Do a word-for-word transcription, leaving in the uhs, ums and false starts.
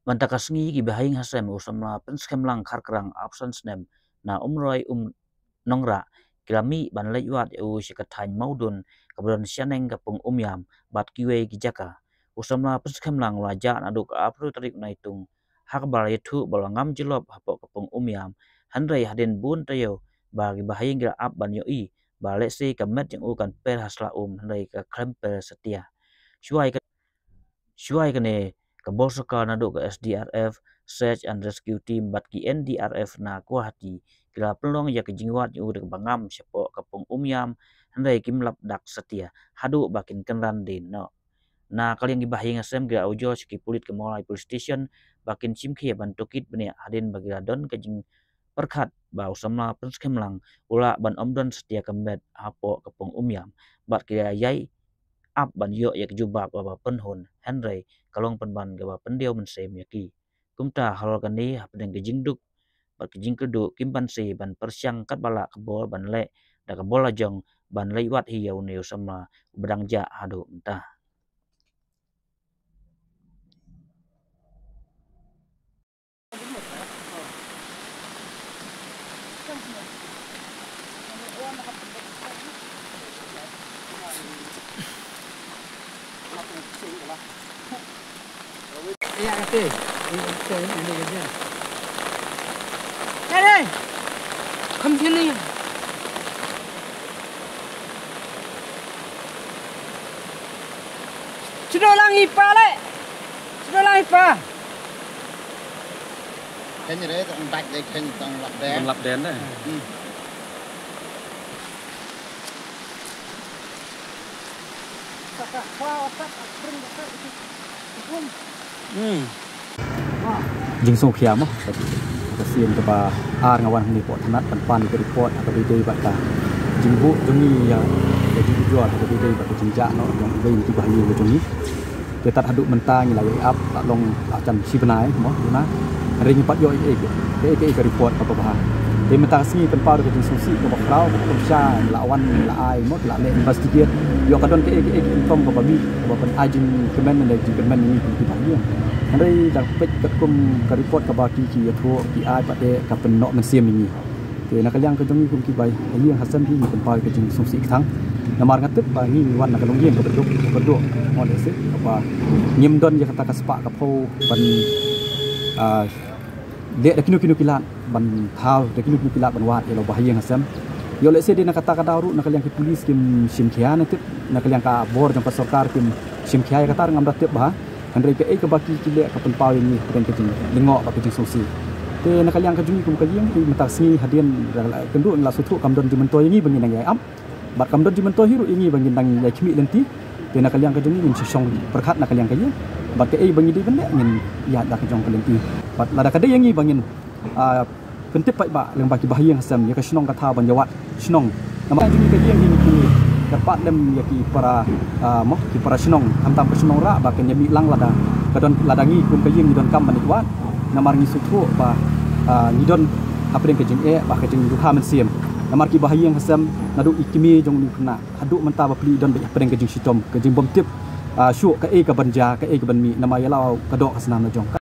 Mynta ka sngi ki bahaïing hasem u samla Pynskhem Lang Kharkrang, arphew san snem, na Umroi Umnongrah, ki la mih ban leit wad ïa u sha ka thaiñ Mawdun kaba don shaneng ka pung Umiam bad kiwei ki jaka. U samla Pynskhem Lang u la jah naduh ka arphew tarik u Naitung, ha kaba la ïathuh ba u la ngam jyllop hapoh ka pung Umiam, hynrei hadien bun taïew ba ki bahaïing ki la ap ban ïohi ba lehse ka met jong u kan per ha sla um, hynrei ka khlem per satia. Shuwa ïa ka Shuwa ïa kane, ka bor sorkar naduh ka S D R F, Search and Rescue Team bad ki N D R F na Guwahati ki la pynlong ïa ka jingwad jong u da kaba ngam shapoh ka pung Umiam, hynrei kim lap dak satia haduh ba kin kynran dien noh. Na ka liang ki bahaïing hasem ki la ujor sha ki pulit ka Mawlai Police Station ba kin shim khia ban tohkit bniah, hadien ba ki la don ka jing pyrkhat ba u samla Pynskhem Lang u lah ban ym don satia ka met hapoh ka pung Umiam, bad ki la ïai ap ban ïoh ïa ka jubab kaba pynhun, hynrei ka long pynban kaba pyndiaw mynsiem ïa ki. Kumta halor kane, hapdeng ka jingduk bad ka jingkyrduh, kim banse ban pyrshang katba lah ka bor ban leh da ka bor la jong ban leit wad hi ïa une u samla uba dang jah haduh mynta. Shu dei lang i pa leh. Shu dei lang i pa. Kheiñ re, tang dait de, kheiñ tang lap den. Tang lap den de. Hmm. Hmm. Jingsngewkhia mo. Ka sien kaba ar nga wan hangne hapoh thanat ban pan ïa ka report ha kaba ïadei bad ka jingbuh jong ngi ïa ka jingujor ha kaba ïadei bad ka jingjah noh jong uwei na ki bahaïing jong ngi. Te tad haduh mynta ngi la ïai ap, la long la jan shi bnai mo, ïa na. Hynrei ngim pat ïoh ei ei, ei ei ka report kaba bha. Te mynta ka sngi pynpaw da ka jingsngewsih kaba khraw, kaba kumsha, la wan, la ai mo, la leh investigate. Ïoh ka don kaei kaei ka rukom kaba mih, kaba pyn-ai jingkyrmen ne jingkyrmen ïa ngi kum ki bahaïing. Hynrei da peit katkum ka report kaba ki, ki ïathuh, ki ai pat de ka pynnoh mynsiem ïa ngi. Te na ka liang ka jong ngi kum ki bahaïing hasem hi ngi pynpaw ka jingsngewsih kthang. Namar nga tip ba ngi ngi wan na ka longïing kaba duk, kaba duk. Mo lehse kaba ngim don ïa kata ka spah ka phew ban, ah, leh da kino kino ki lad ban thaw, da kino kino ki lad ban wad ïa la u bahaïing hasem. Ïoh lehse dei na kata ka daw ruh na ka liang ki pulit kim shim khia, nga tip na ka liang ka bor jong ka sorkar kim shim khia ïa kata ruh ngam da tip bha. Hynrei kaei kaba ki, ki leh ka pynpaw ïa ngi hapdeng ka jinglyngngoh bad ka jingsngewsih. Te na ka liang ka jong ngi kum ka ïing, mynta ka sngi hadien kynduh ngi la sngewthuh kam don jingmyntoi ïa ngi ba ngin nang ïai ap. Bad kam don jingmyntoi hi ruh ïa ngi ba ngin nang ïai khmih lynti. Te na ka liang ka jong ngi ngin shu shong pyrkhat na ka liang ka ïing. Bad kaei ba ngi dei ban leh ngin ïaid da ka jong ka lynti. Bad lada ka dei ïa ngi ba ngin, ah, pyntip paidbah lyngba ki bahaïing hasem ïa ka shnong ka thaw ban ïa wad shnong. Namar jong ngi ka ïing hi ngi kyrpad lem ïa ki para, ah, mo, ki para shnong, khamtam ka shnong Rah ba kan ïa mih lang lada ka don, lada ngi kum ka ïing ngi donkam ban ïa wad. Namar ngi sngewthuh ba, ah, ngi don hapdeng ka jingeh bad ka jingduha mynsiem. Namar ki bahaïing hasem naduh i kmie jong une u khynnah haduh mynta bapli i don beit hapdeng ka jingshitom, ka jingbymtip, ah, shuh kaei kaban jia, kaei kaban mih, namar ïa la ka doh ka snam la jong ka.